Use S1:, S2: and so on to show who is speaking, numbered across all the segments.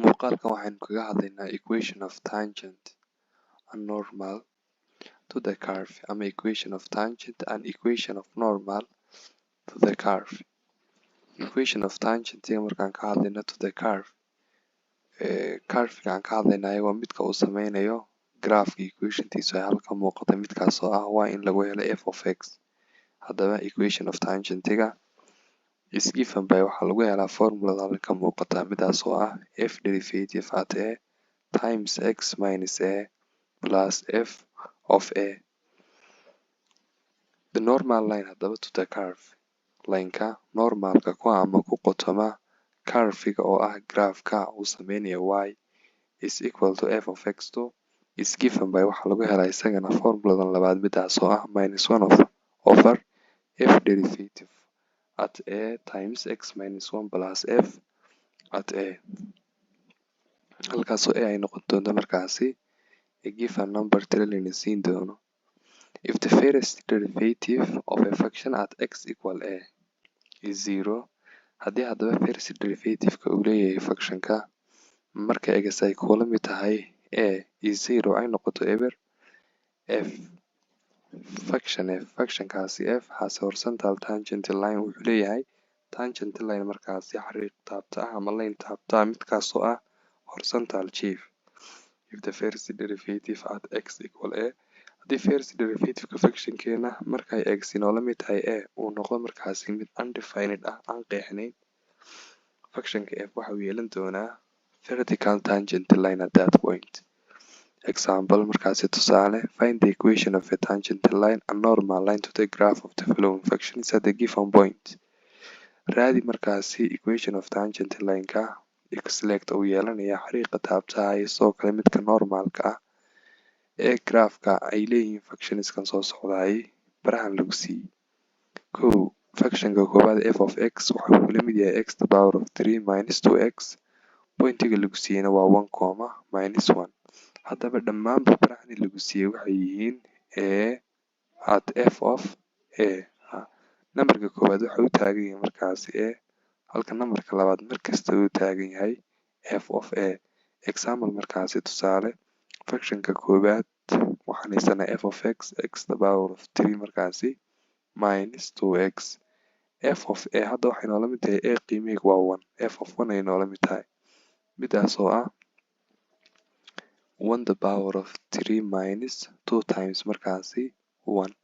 S1: Muuqaalkan waxaynu kaga hadlaynaa equation of tangent and normal to the curve, ama equation of tangent and equation of normal to the curve. Equation of tangent markaan ka hadlayno to the curve, curve-ga aan ka hadlaynayo waa midka uu sameynayo graafka equationtiisu ay halka muuqata, midkaas oo ah waa in lagu helo f of x. Haddaba equation of tangentiga is given by, waxaa lagu helaa formulada halkan ka muuqata, midaas oo ah f derivative at a times x minus a plus f of a. The normal line haddaba to the curve, lineka normalka ku ama ku qotoma curve-ga oo ah graafka uu sameynayo y is equal to f of x to is given by, waxaa lagu helaa isagana formuladan labaad, midaas oo ah minus one of over f derivative at a times x minus one plus f at a, halkaasoo a ay noqon doonto markaasi a given number, tiro layna siin doono. If the first derivative of a function at x equal a is zero, haddii haddaba first derivative-ka uu leeyahay functionka marka x ay kula mid tahay a is zero, ay noqoto eber, f function f, functionkaasi f has horizontal tangent line, wuxuu leeyahay tangent line markaasi xariiq taabta ah ama line taabta ah, midkaasoo ah horizontal chief. If the first derivative at x equal a, haddii first derivative-ka functionkeena markay x inoola mid tahay a uu noqdo markaasi mid undefined ah, aan qeexnayn, functionka f waxa uu yeelan doonaa vertical tangent line at that point. Example, markaasi tusaale, find the equation of a tangent line and normal line to the graph of the following functions at the given point. Raadi markaasi equation of tangent line-ka x-leegta uu yeelanaya xariiqa taabtaha iyo sidoo kale midka normalka ah ee graafka ay leeyihiin functionskan soo socdaay barahan lagu siiyey. Kow, functionka koowaad f of x waxa uu kula mid yahay x the power of three minus two x, pointiga lagu siiyeyna waa one comma minus one. Haddaba dhammaanba barahani lagu siiyey waxay yihiin a at f of a. Nambarka koowaad waxa uu taagan yahay markaasi a, halka nambarka labaad markasta uu taagan yahay f of a. Example, markaasi tusaale, functionka koowaad waxaan haysanaa f of x, x the power of three markaasi minus two x. F of a hadda waxay noola mid tahay a, qiimihiigu waa one, f of one ay noola mid tahay, midaas oo ah one the power of three minus two times markaasi one.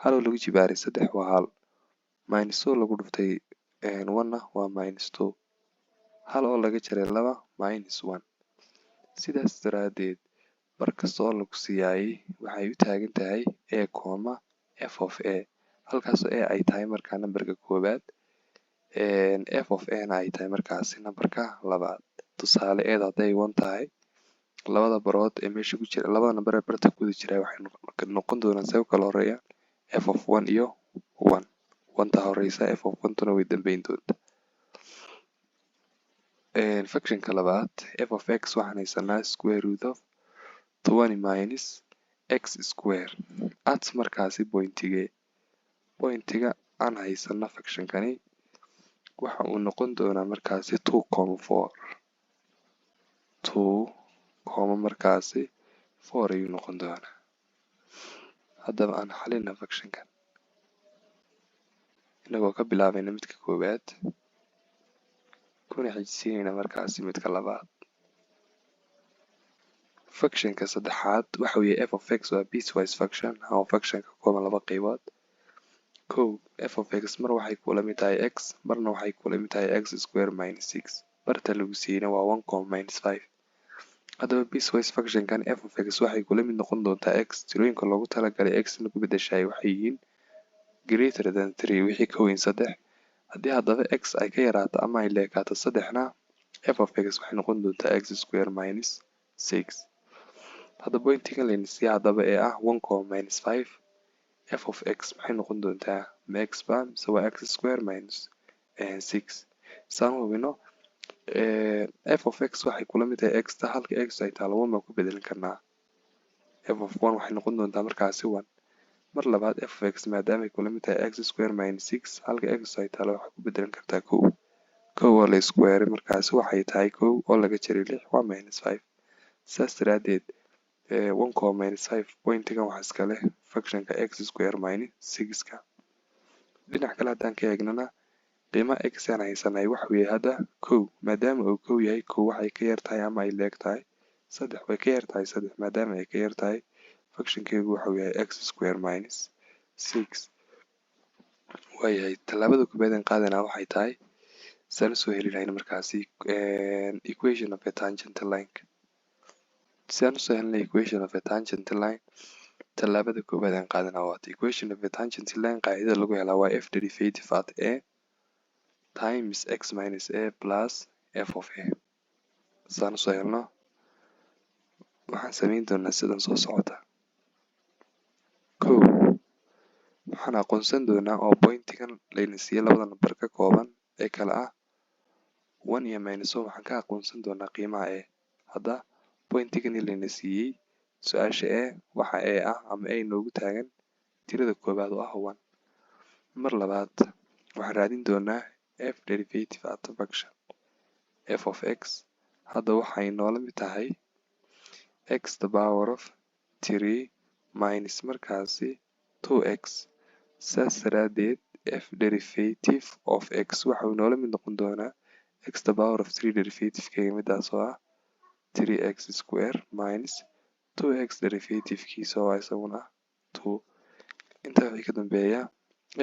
S1: Hal oo lagu jibaaray saddex waa hal, minus two lagu dhuftay one-na waa minus two, hal oo laga jaray laba minus one. Sidaas daraaddeed bar kasta oo lagu siiyay waxay u taagan tahay a comma f of a, halkaasoo a ay tahay markaa nambarka koowaad, f of a na ay tahay markaasi nambarka labaad. Tusaale, a-da hadday one tahay, labada barood ee meesha ku jira, labada nambar ee barta ku wada jira, waxay noqon doonaan say u kala horeeyaan f of one iyo one. One-ta horeysa, f of one-tuna way dambeyn doontaa. Functionka labaad f of x waxaan haysanaa square root of 20 minus x square at markaasi pointige. Pointiga aan haysano functionkani waxa uu noqon doonaa markaasi two comma four, two comma markaasi four ayuu noqon doonaa. Haddaba aan xalina functionkan inagoo ka bilaabayna midka koowaad kuna xijisiinayna markaasi midka labaad. Functionka saddexaad waxa weeye f of x waa piecewise function ama function ka kooban laba qaybood. Kow, f of x mar waxay kula mid tahay x, marna waxay kula mid tahay x square minus six. Barta lagu siiyeyna waa one comma minus five. Haddaba piecewise functionkan f of x waxay kula mid noqon doontaa x. Tirooyinka loogu talagalay x in lagu bedeshaay waxay yihiin greater than three, wixii ka weyn saddex. Haddii haddaba x ay ka yaraato ama ay leekaato saddexna, f of x waxay noqon doontaa x square minus six. Hadda pointigan layna siiya haddaba ee ah one comma minus five, f of x maxay noqon doontaa? Ma x ba mise waa x square minus six? Saan u hubino, f of x waxay kula mid tahay x ta, halka x ay taalo one baan ku bedelin karnaa. F of one waxay noqon doontaa markaasi one. Mar labaad, f of x maadaamay kula mid tahay x square minus six, halka x ay taalo waxay ku bedelan kartaa kow. Kow oo la square markaasi waxay tahay kow oo laga jaray lix waa minus five. Saas daraadeed one comma minus five pointigan waxaa iska leh functionka x square minus six-ka. Dhinac kale haddaan ka eegnana, qiimaha x aan haysanay waxa weeye hadda kow. Maadaama uu kow yahay, kow waxay ka yar tahay ama ay leeg tahay saddex? Way ka yar tahay saddex. Maadaama ay ka yar tahay, functionkeegu waxuu yahay x square minus six. Waayahay, tallaabada koobaad aan qaadanaa waxay tahay saan usoo heli lahayn markaasi equation of a tangent line. Si aan usoo helnay equation of a tangent line, tallaabada koobaad aan qaadanaa waata equation of a tangent line. Qaacidada lagu helaa waa f derivative at a times x minus a plus f of a. Saan usoo helno, waxaan samayn doonaa sidan soo socota. Kow, waxaan aqoonsan doonaa oo pointigan layna siiyey labada number ka kooban ee kala ah one iyo minus one, waxaan ka aqoonsan doonaa qiimaha a. Hadda pointigani layna siiyey su-aasha e, waxa e ah ama a noogu taagan tirada koowaad oo ah one. Mar labaad waxaan raadin doonaa f derivative at function f of x. Hadda waxay noola mid tahay x the power of three minus markaasi two x. Saas daraadeed f derivative of x waxa uu noola mid noqon doonaa x the power of three derivative-keega, midaas oo ah three x square, minus two x derivative-kiisa oo isaguna ah two. Intaa wixii ka dambeeya,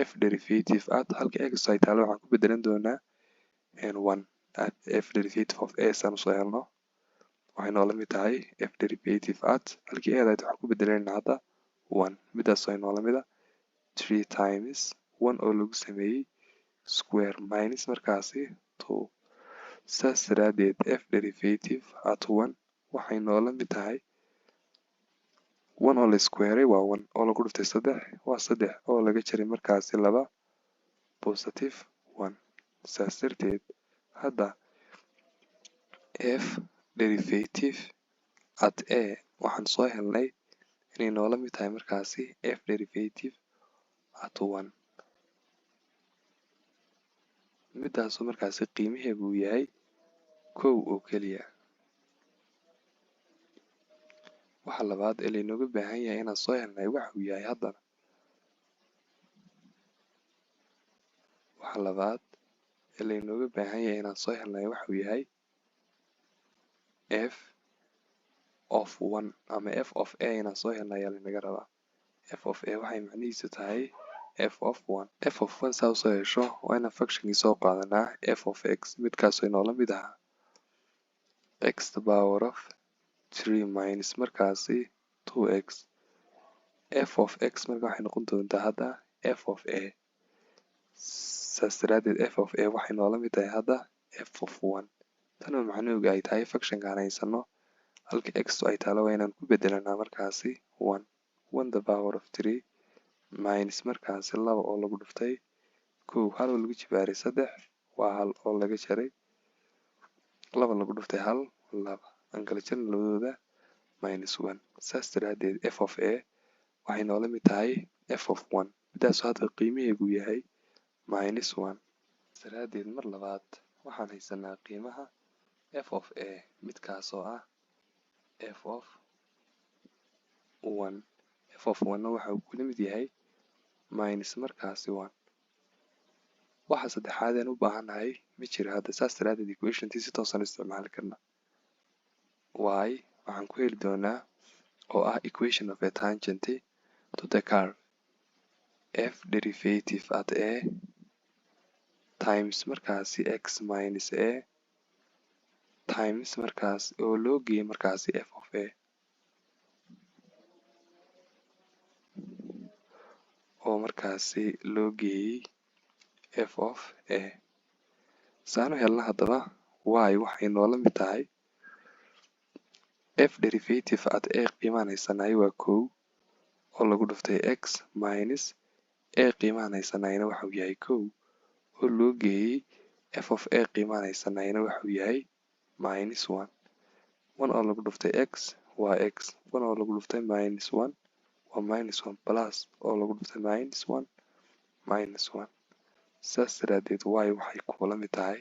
S1: f derivative at halka x ay taalo waxaan ku bedelan doonaa one. F derivative of a saan usoo helno, waxay noola mid tahay f derivative at halkii a dahayd waxaan ku bedelanayna hadda one, midaas oo inoola mid ah three times one oo lagu sameeyey square minus markaasi two. Saas daraadeed f derivative at one waxay noola mid tahay one oo la squaray waa one, oo lagu dhuftay saddex waa saddex, oo laga jaray markaasi laba, positive one. Saas darteed hadda f derivative at a waxaan soo helnay inay noola mid tahay markaasi f derivative at one, midaasoo markaasi qiimaheedu uu yahay kow oo keliya. Waxa labaad ee laynooga baahan yahay inaan soo helnay waxa uu yahay haddana, waxa labaad ee laynooga baahan yahay inaan soo helnay waxa uu yahay f of one ama f of a inaan soo helnay ayaa laynaga rabaa. F of a waxay macnihiisu tahay f of one. F of one saa usoo hesho, waa inaan functionkii soo qaadanaa f of x, midkaasoo inoola mid ahaa x the power of three minus markaasi two x. F of x marka waxay noqon doontaa hadda f of a. Saas daraadeed f of a waxay noola mid tahay hadda f of one. Tan oo macnuhu ay tahay functionka aan haysano halka x ay taalo waa inaan ku bedelanaa markaasi one. One the power of three minus markaasi laba oo lagu dhuftay kow. Hal oo lagu jibaaray saddex waa hal, oo laga jaray laba lagu dhuftay hal laba, aan kala jarno labadooda, minus one. Saas daraadeed f of a waxay noola mid tahay f of one, midaasoo hadda qiimaheegu yahay minus one. Daraadeed mar labaad waxaan haysanaa qiimaha f of a, midkaasoo ah f of one. F of one waxa uu kula mid yahay minus markaasi one. Waxa saddexaad een u baahannahay ma jiro hadda. Saas daraadeed equationtii si toosan u isticmaali karna. Y waxaan ku heli doonaa oo ah equation of a tangent to the curve, f derivative at a times markaasi x minus a times markaas oo loo geeyay markaasi f of a, oo markaasi loo geeyey f of a. Saan u helna haddaba, y waxay noola mid tahay f derivative at a, qiimahan haysanahay waa kow oo lagu dhuftay x minus a, qiimahan haysanahayna waxa uu yahay kow, oo loo geeyey f of a, qiimahan haysanahayna waxa uu yahay minus one. One oo lagu dhuftay x waa x, one oo lagu dhuftay minus one waa minus one, plus oo lagu dhuftay minus one, minus one. Saas daraadeed y waxay kula mid tahay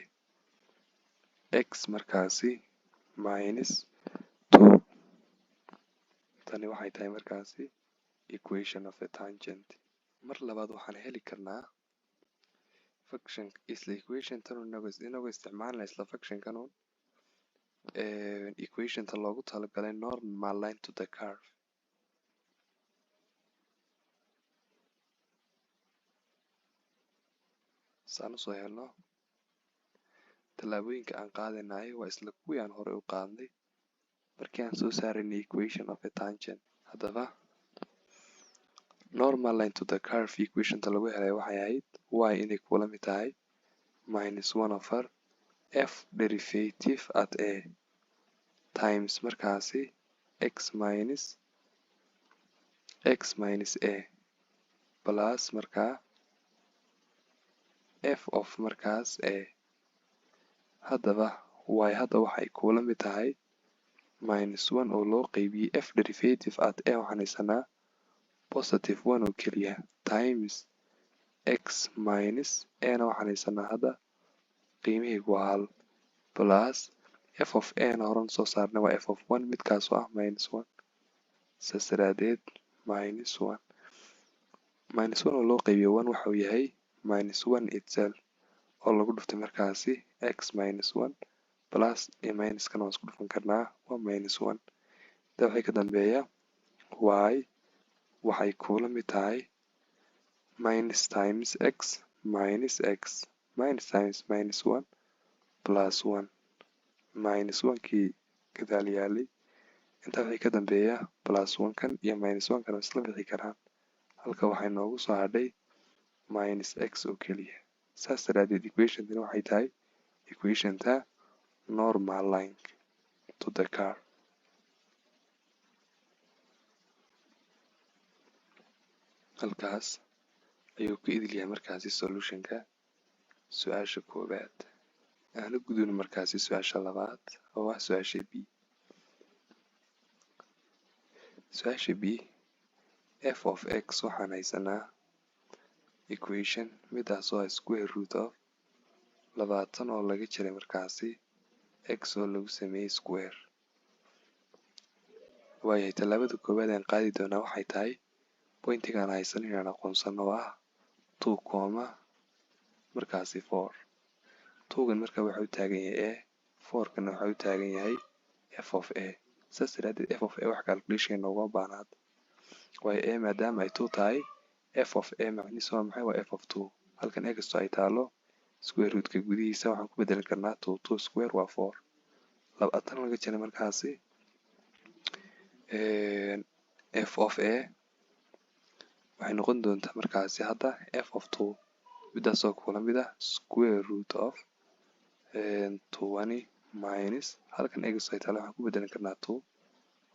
S1: x markaasi minus 2. Tani waxay tahay markaasi equation of a tangent. Mar labaad waxaan heli karnaa function isla equation tan inagoo isticmaalna isla function kan un equation ta loogu talagalay normal line to the curve. Saan usoo helno, tallaabooyinka aan qaadanayo waa isla kuwii aan horey u qaadnay markii aan soo saaraynay equation of a tangent. Haddaba normal line to the curve equation ta lagu helay waxay ahayd y inay kula mid tahay minus 1 over f derivative at a times markaasi x minus a plus markaa f of markaas a. Haddaba y hadda waxay kula mid tahay minus 1 oo loo qeybiyey f derivative at a, waxaan haysanaa positive 1 oo keliya, times x minus a na waxaan haysanaa hadda qiimihii waa 1, plus f of a na horan soo saarnay waa f of 1, midkaas oo ah minus 1. Saas daraadeed minus 1 minus 1 oo loo qeybiyo 1 waxa uu yahay minus 1 itself, oo lagu dhuftay markaasi x minus 1, plus iyo minuskana waan isku dhufan karnaa, waa minus 1. Intaa waxay ka dambeeya y waxay kula mid tahay minus times x minus x, minus times minus 1 plus 1, minus 1 kii gadaal yaalay. Intaa waxay ka dambeeya plus 1 kan iyo minus 1 kan isla bixi karaan, halka waxay noogu soo hadhay minus x oo keliya. Saas daraadeed equationtani waxay tahay equationta normal line to the curve. Halkaas ayuu ku idil yahay markaasi solutionka su-aasha koowaad. Aan u gudubno markaasi su-aasha labaad oo ah su-aasha b. Su-aasha b, f of x waxaan haysanaa equation midaas oo ah square root of 20 oo laga jaray markaasi x oo lagu sameeyey square. Waayahay, tallaabada koowaad aan qaadi doonaa waxay tahay pointigaan haysan inaan aqoonsano oo ah 2 comma markaasi 4. Twogan marka waxa u taagan yahay a, fourkana waxa u taagan yahay f of a. Saas daraadeed f of a wax calculation noogama baahna hadda, waayo a maadaama ay 2 tahay, f of a macnihiisu waa maxay? Waa f of 2. Halkan x ay taalo square rootka gudihiisa waxaan ku bedelan karnaa 2. 2 square waa 4. 20 laga jaray markaasi f of a waxay noqon doontaa markaasi hadda f of 2, midaasoo kula mid ah square root of 20 minus halkan x ay taalo waxaan ku bedelan karnaa 2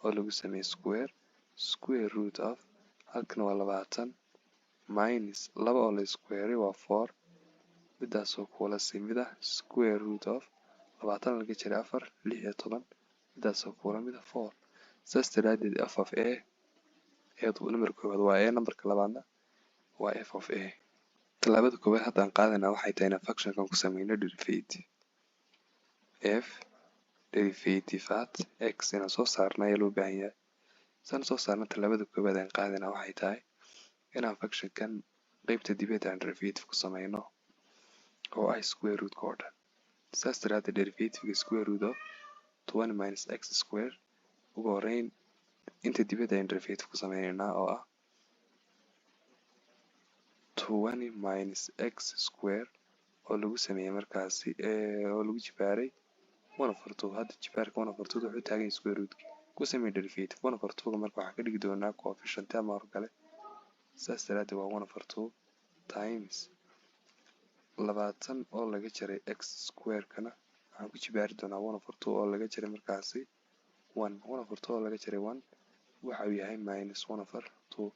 S1: oo lagu sameeyey square, square root of halkan waa 20 minus 2 oo la square waa 4, midaasoo kula sii mid ah square root of 20 laga jaray 4, 16, midaasoo kula mid ah 4. Saas daraadeed f of a eedu numberka koowaad waa a, numberka labaadna waa f of a. Tallaabada koowaad haddaan qaadanaa waxay tahay inaan functionkan ku sameyno derivative. F derivative at x inaan soo saarno ayaa loo baahan yahay. Saan soo saarno, tallaabada koowaad aan qaadanaa waxay tahay inaan functionkan qeybta dibadda aan derivative ku sameyno oo ah square rootka oo dhan. Saas daraadeed derivative square root of 20 minus x square, ugu horreyn inta dibadda ayaan derivative ku sameyneynaa oo ah 20 minus x square oo lagu sameeyey markaasi oo lagu jibaaray 1 over 2. Hadda jibaarka 1 over 2 wuxuu taagan yahay square rootka. Ku samee derivative 1 over 2 marka waxaan ka dhigi doonaa coefficient ama horgale. Saas daraadeed waa 1 over 2 times 20 oo laga jaray x square-kana waxaan ku jibaari doonaa 1 over 2 oo laga jaray markaasi 1. 1 over 2 oo laga jaray 1 waxa uu yahay minus 1 over 2.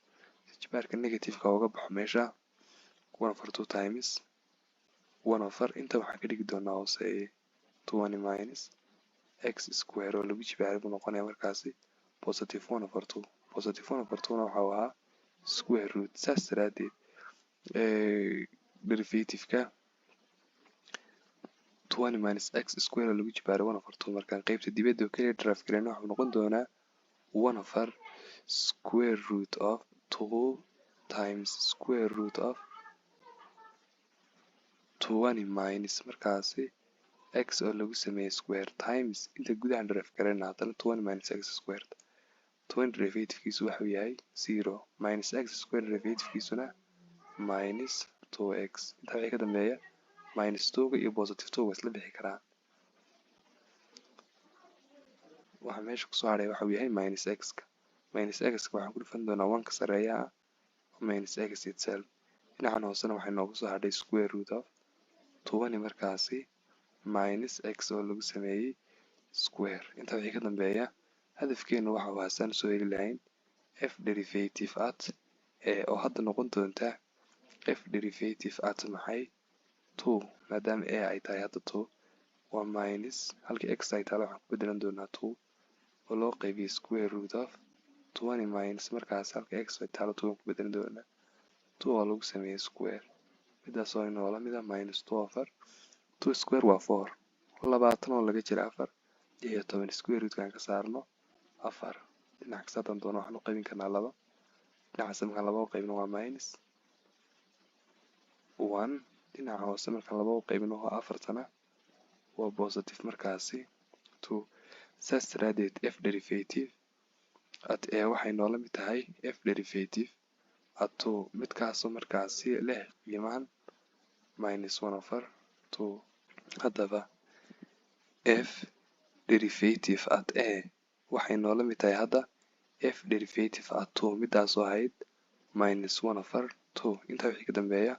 S1: Si jibaarka negative-ka uga baxo meesha, 1 over 2 times 1 over inta waxaan ka dhigi doonaa hooseeye 20 minus x square oo lagu jibaaray buu noqonayaa markaasi positive 1 over 2. Positive 1 over 2 na waxa uu ahaa square root. Saas daraadeed derivative-ka 20 minus x square oo lagu jibaaray 1 over 2. Markaan qeybta dibadda oo keliya derive gareyno, wuxuu noqon doonaa 1 over square root of 2 times square root of 20 minus markaasi x oo lagu sameeyey square times inta gudahan derive gareyna haddana 20 minus x squared. 20 derivativekiisu waxuu yahay 0, minus x square derivativekiisuna minus 2x. Intaa wixii ka dambeeya minus 2 iyo positive 2 waa isla bixi karaan. Waxa meesha kusoo hadhay waxa uu yahay minus x-ka. Minus x-ka waxaan ku dhufan doonaa 1 ka sarreeya ah minus x itself. Dhinacan hoosena waxay noogu soo hadhay square root of 20 markaasi minus x oo lagu sameeyey square. Intaa wixii ka dambeeya hadafkeenu waxa uu ahaa saan soo heli lahayn f derivative at a, oo hadda noqon doonta f derivative at maxay 2, maadaama a ay tahay hadda 2. Waa minus halka x ay tahay waxaan ku bedelan doonaa 2 oo loo qaybiyey square root of 20 minus markaas halka x ay taalo 2 aan ku bedelan doonaa 2 oo lagu sameeyey square, midaas oo inoola mid ah minus 2 over 2 square waa 4, 20 oo laga jira 4, 16. Square rootkaan ka saarno 4. Dhinac kasta haddaan doono waxaan u qaybin karnaa 2. Dhinacaas markaan 2 u qaybino waa minus 1, dhinaca hoose markaan 2 u qaybino waa 4tana waa positive markaasi 2. Saas daraadeed f derivative at a waxay noola mid tahay f derivative at 2, midkaasoo markaasi leh qiimahan minus 1 over 2. Haddaba f derivative at a waxay noola mid tahay hadda f derivative at 2, midaasoo ahayd minus 1 over 2. Intaa wixii ka dambeeya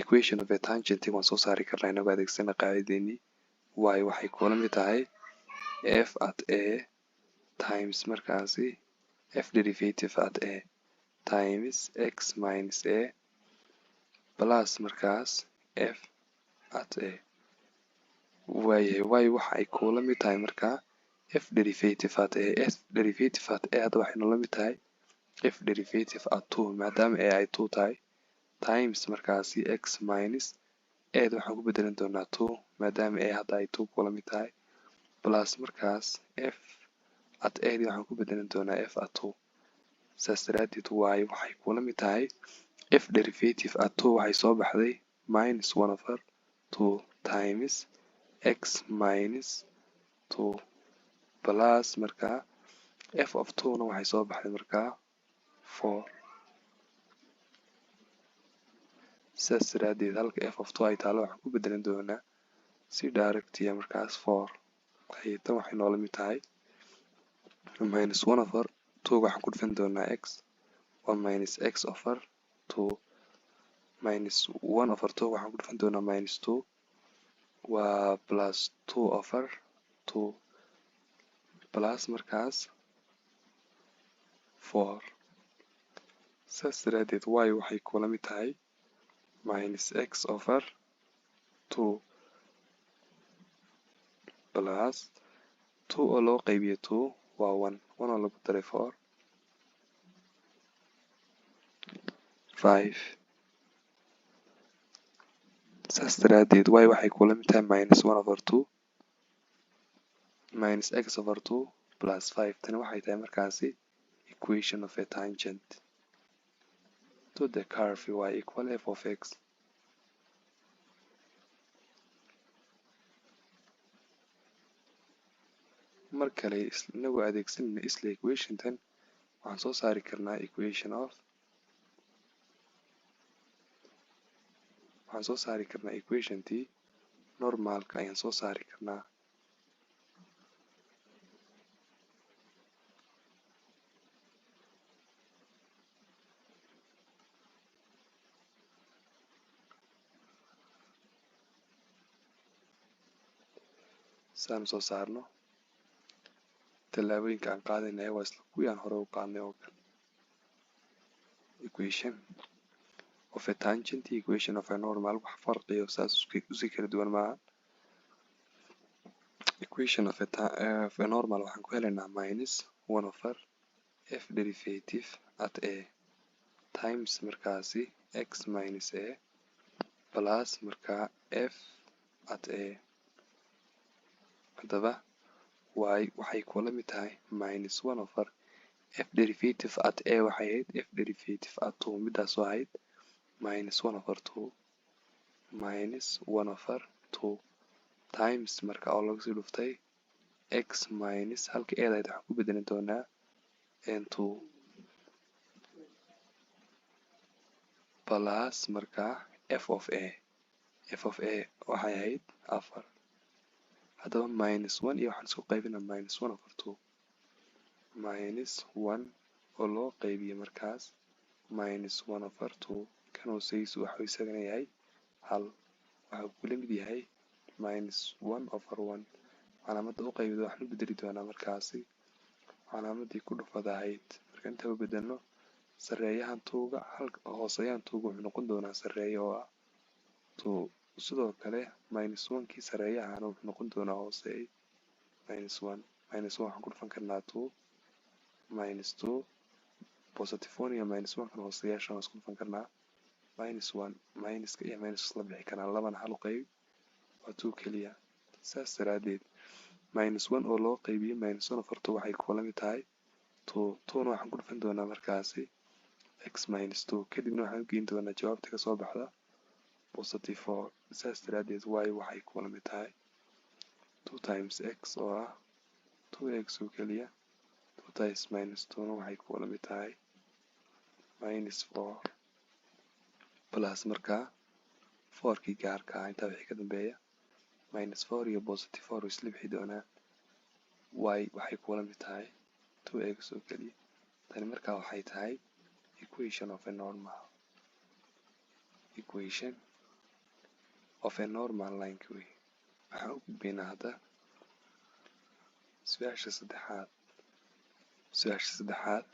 S1: equation of a tangent waan soo saari karnaa inagoo adeegsana qaacideenii. Y waxay kula mid tahay f at a times markaasi f derivative at a times x minus a plus markaas f at a. Waayahay, y waxa ay kula mid tahay markaa f derivative at a. F derivative at a hadda waxay noola mid tahay f derivative at 2, maadaama a ay 2 tahay, times markaasi x minus a da waxaan ku bedelan doonaa 2, maadaama a hadda ay 2 kula mid tahay, plus markaas f at a di waxaan ku bedelan doonaa f at 2. Saas daraadeed y waxay kula mid tahay f derivative at 2 waxay soo baxday minus 1 over 2 times x minus 2 plus markaa f of 2 na waxay soo baxday markaa 4. Saas daraadeed halka f of 2 ay taalo waxaan ku bedelan doonaa si directiya markaas 4. Tan waxay noola mid tahay minus 1 over 2, waxaan ku dhufan doonaa x waa minus x over 2, minus 1 over 2 waxaan ku dhufan doonaa minus 2 waa plus 2 over 2 plus markaas 4. Saas daraadeed y waxay kula mid tahay minus x over 2 plus 2 oo loo qaybiyo 2 waa 1, 1 oo lagu daray 4 5. Saas daraadeed y waxay kula mid tahay minus 1 over 2 minus x over 2 plus 5. Tani waxay tahay markaasi equation of a tangent to the curve y equal f of x. Mar kale inagoo adeegsanayna isla equation tan waxaan soo saari karnaa equation of, waxaan soo saari karnaa equation tii normalka ayaan soo saari karnaa. Saan soo saarno tallaabooyinka aan qaadanayo waa isla kuwii aan hore u qaadnay oo kale. Equation of a tangent, equation of a normal wax farqiyo saas usii kala duwan maaha. Equation of a normal waxaan ku helaynaa minus 1 over f derivative at a times markaasi x minus a plus markaa f at a. Haddaba y waxay kula mid tahay minus one over f derivative at a, waxay ahayd f derivative at two, midaasoo ahayd minus one over two, minus one over two times marka oo lagu sii dhuftay x minus halka a dahayd waxaan ku bedelin doonaa two plus markaa f of a. F of a waxay ahayd afar. Haddaba minus one iyo waxaan isku qaybinaa minus one over two, minus one oo loo qaybiyey markaas minus one over two, kan hooseyiisu waxuu isagana yahay hal, waxuu kula mid yahay minus one over one. Calaamadda u qaybida waxaan u bedeli doonaa markaasi calaamadii ku dhufada ahayd. Marka inta u bedelno sareeyahan two-ga, hooseeyahan two-ga wuxuu noqon doonaa sareeye oo ah two. Sidoo kale minus one kii sareeyahana wuxuu noqon doonaa hooseeye minus one. Minus one waxaan ku dhufan karnaa two, minus two. Positive one iyo minus one kan hooseeyaashan waan isku dhufan karnaa minus one. Minuska iyo minus isla bixi karaan, labana hal u qayb waa two keliya. Saas daraadeed minus one oo loo qaybiyey minus one over two waxay kula mid tahay two. Two-na waxaan ku dhufan doonaa markaasi x minus two, kadibna waxaan u geyn doonaa jawaabta kasoo baxda positive four. Saas daraadeed y waxay kula mid tahay two times x oo ah two x oo keliya, two times minus two na waxay kula mid tahay minus four plus markaa fourkii gaarka ah. Intaa wixii ka dambeeya minus four iyo positive four way isla bixi doonaan. Y waxay kula mid tahay two x oo keliya. Tani markaa waxay tahay equation of a normal, equation of a normal line wey. Waxaan u gudbaynaa hadda su-aasha saddexaad, su-aasha saddexaad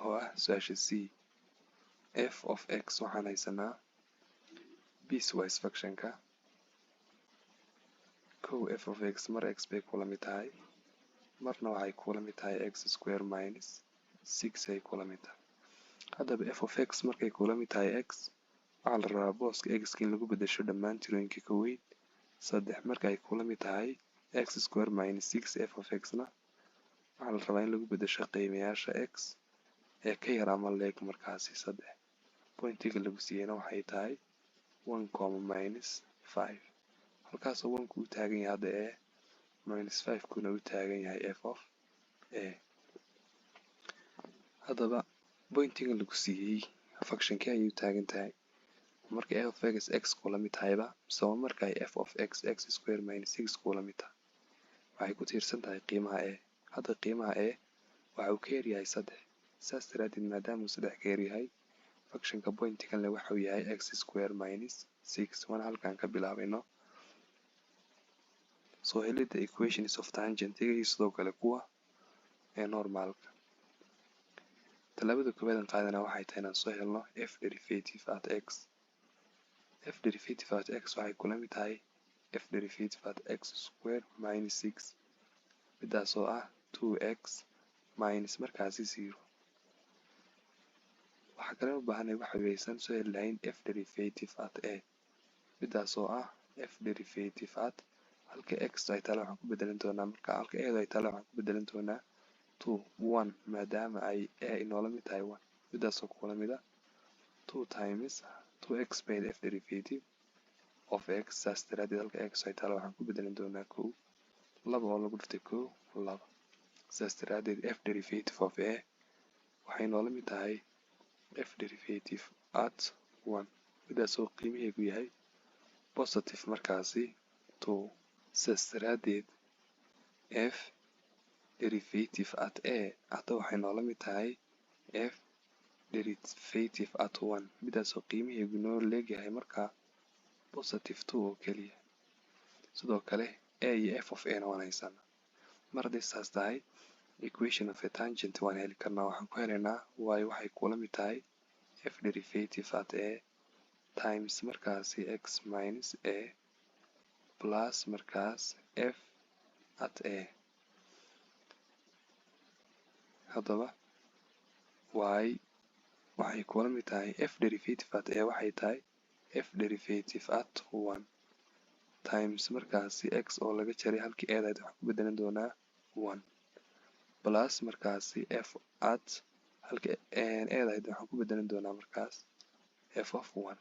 S1: oo ah su-aasha c. F of x waxaan haysanaa piecewise functionka. Kow, f of x mar x bay kula mid tahay, marna waxay kula mid tahay x square minus six ay kula mid tahay. Haddaba f of x markay kula mid tahay x, waxaa la rabaa booska x in lagu bedesho dhammaan tirooyinka ka weyn saddex. Marka ay kula mid tahay x square minus six f of x na, waxaa la rabaa in lagu bedesho qiimayaasha x ee ka yar ama leeg markaasi saddex. Pointiga lagu siiyeyna waxay tahay one comma minus five, halkaasoo one-ku u taagan yahay hadda e, minus five kuna u taagan yahay f of a. Haddaba pointiga lagu siiyey functionkee ayay u taagan tahay? Marka f of x x kula mid tahayba mise waa marka ay f of x x square minus six kula mid tahay? Waxay ku tiirsan tahay qiimaha a. Hadda qiimaha a waxa uu ka yaryahay saddex. Saas daraadeed, maadaama uu saddex ka yaryahay, functionka pointigan leh waxa uu yahay x square minus six, waana halkaan ka bilaabayno soo helidda equations of tangentiga iyo sidoo kale kuwa ee normalka. Tallaabada koowaad aan qaadana waxay tahay inaan soo helno f derivative at x. F derivative at x waxay kula mid tahay f derivative at x square minus six, midaas oo ah two x minus markaasi zero. Waxaa kale u baahanay waxa weysan soo heli lahayn f derivative at a, midaas oo ah f derivative at halka x ay taalo waxaan ku bedelan doonaa marka halka a ay taalo waxaan ku bedelan doonaa two one, maadaama ay a inoola mid tahay one, midaasoo kula mid ah two times two x paid f derivative of x. Saas daraadeed halka x ay taalo waxaan ku bedelan doonaa kow, laba oo lagu dhuftay kow laba. Saas daraadeed f derivative of a waxay noola mid tahay f derivative at one, midaasoo qiimaheedu yahay positive markaasi two. Saas daraadeed f derivative at a hadda waxay noola mid tahay f derivative at one, midaasoo qiimaheedu noo leegyahay markaa positive two oo keliya. Sidoo kale a iyo f of a na waan haysanaa. Mar hadday saas tahay, equation of a tangent waan heli karnaa. Waxaan ku helaynaa y waxay kula mid tahay f derivative at a times markaasi x minus a plus markaas f at a. Haddaba y waxay kula mid tahay f derivative at a waxay tahay F derivative at 1 times markaasi x oo laga jaray halkii a dahayd waxaan ku bedelan doonaa 1 plus markaasi f at halkii a dahayd waxaan ku bedelan doonaa markaas f of 1.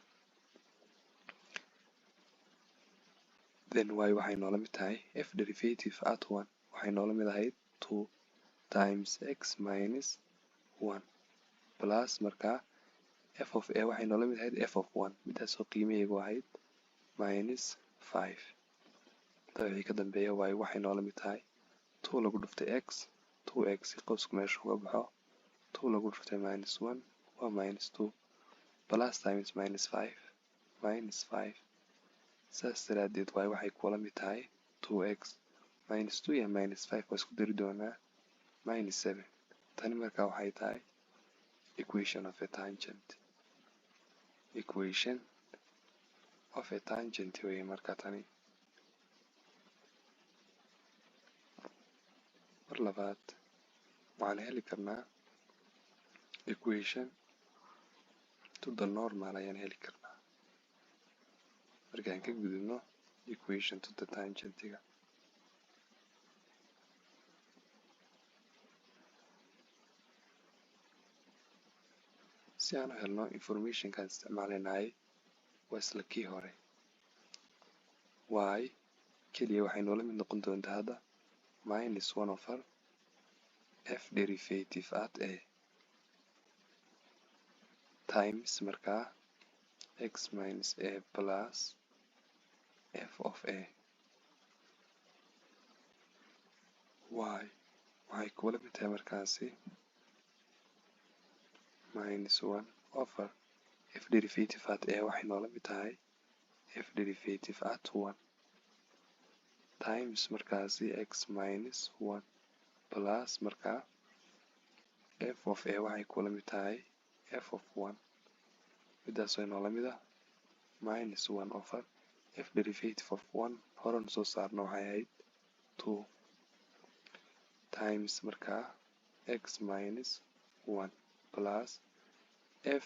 S1: Then y waxay noola mid tahay f derivative at 1 waxay noola mid ahayd 2 times x minus 1 plus markaa f of a waxay noola mid ahayd f of 1, midaasoo qiimaheegu ahayd minus 5. Intaa wixii ka dambeeya y waxay noola mid tahay 2 lagu dhuftay x, 2x qowsku meesha uga baxo, 2 lagu dhuftay minus 1 waa minus 2 plus times minus 5 minus 5. Saas daraadeed y waxay kula mid tahay 2x minus 2 iyo minus 5 waa isku dari doonaa minus 7. Tani markaa waxay tahay equation of a tangent, equation of a tangent weeye markaa tani. Mar labaad waxaan heli karnaa equation to the normal ayaan heli karnaa markaan ka gudubno equation to the tangentiga. Si aan u helno informationkaan isticmaalaynahay waa isla kii hore. Y keliya waxay noola mid noqon doontaa hadda minus 1 over f derivative at a times markaa x minus a plus f of a. Y waxay kula mid tahay markaasi minus 1 over f derivative at a waxay noola mid tahay f derivative at 1 times markaasi x minus 1 plus markaa f of a waxay kula mid tahay f of 1, midaasoo inoola mid ah minus 1 over f derivative of 1 horan soo saarno waxay ahayd 2 times markaa x minus 1 plus f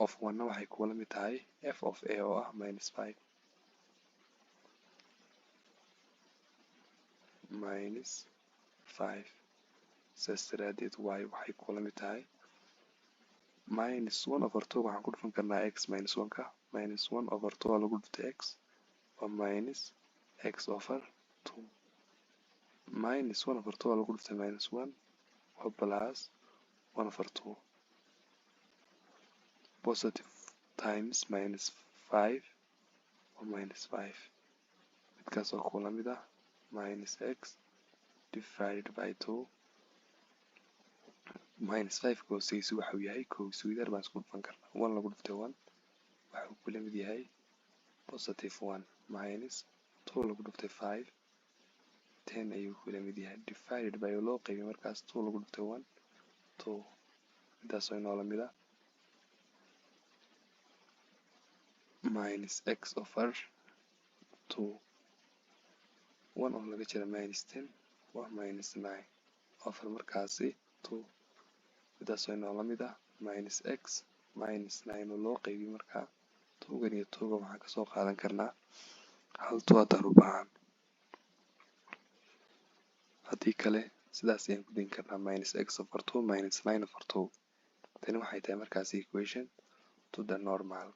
S1: of 1 na waxay kula mid tahay f of a oo ah minus 5 minus 5. Saas daraadeed y waxay kula mid tahay minus 1 over 2 waxaan ku dhufan karnaa x minus 1 ka minus 1 over 2 lagu dhuftay x waa minus x over 2, minus 1 over 2 lagu dhuftay minus 1 waa plus 1 over 2, positive times minus 5 waa minus 5, midkaas oo kula mid ah minus x divided by 2. Minus 5 hooseysu waxa uu yahay kow isweydaar baan isku dhufan karnaa, 1 lagu dhuftay 1 waxa uu kula mid yahay positive 1 minus 2 lagu dhuftay 5 10 ayuu kula mid yahay, divided by loo qaybiyay markaas 2 lagu dhuftay 1 2, midaasoo inoola mid ah minus x over 2. 1 oo laga jira minus 10 waa minus 9 over markaasi 2, midaasoo inoola mid ah minus x minus 9 oo loo qaybiyay markaa 2gan iyo 2gan waxaan kasoo qaadan karnaa hal 2 haddaan u baahan, haddii kale sidaas ayaan ku dayn karnaa minus x over 2 minus 9 over 2. Tani waxay tahay markaasi equation to the normal.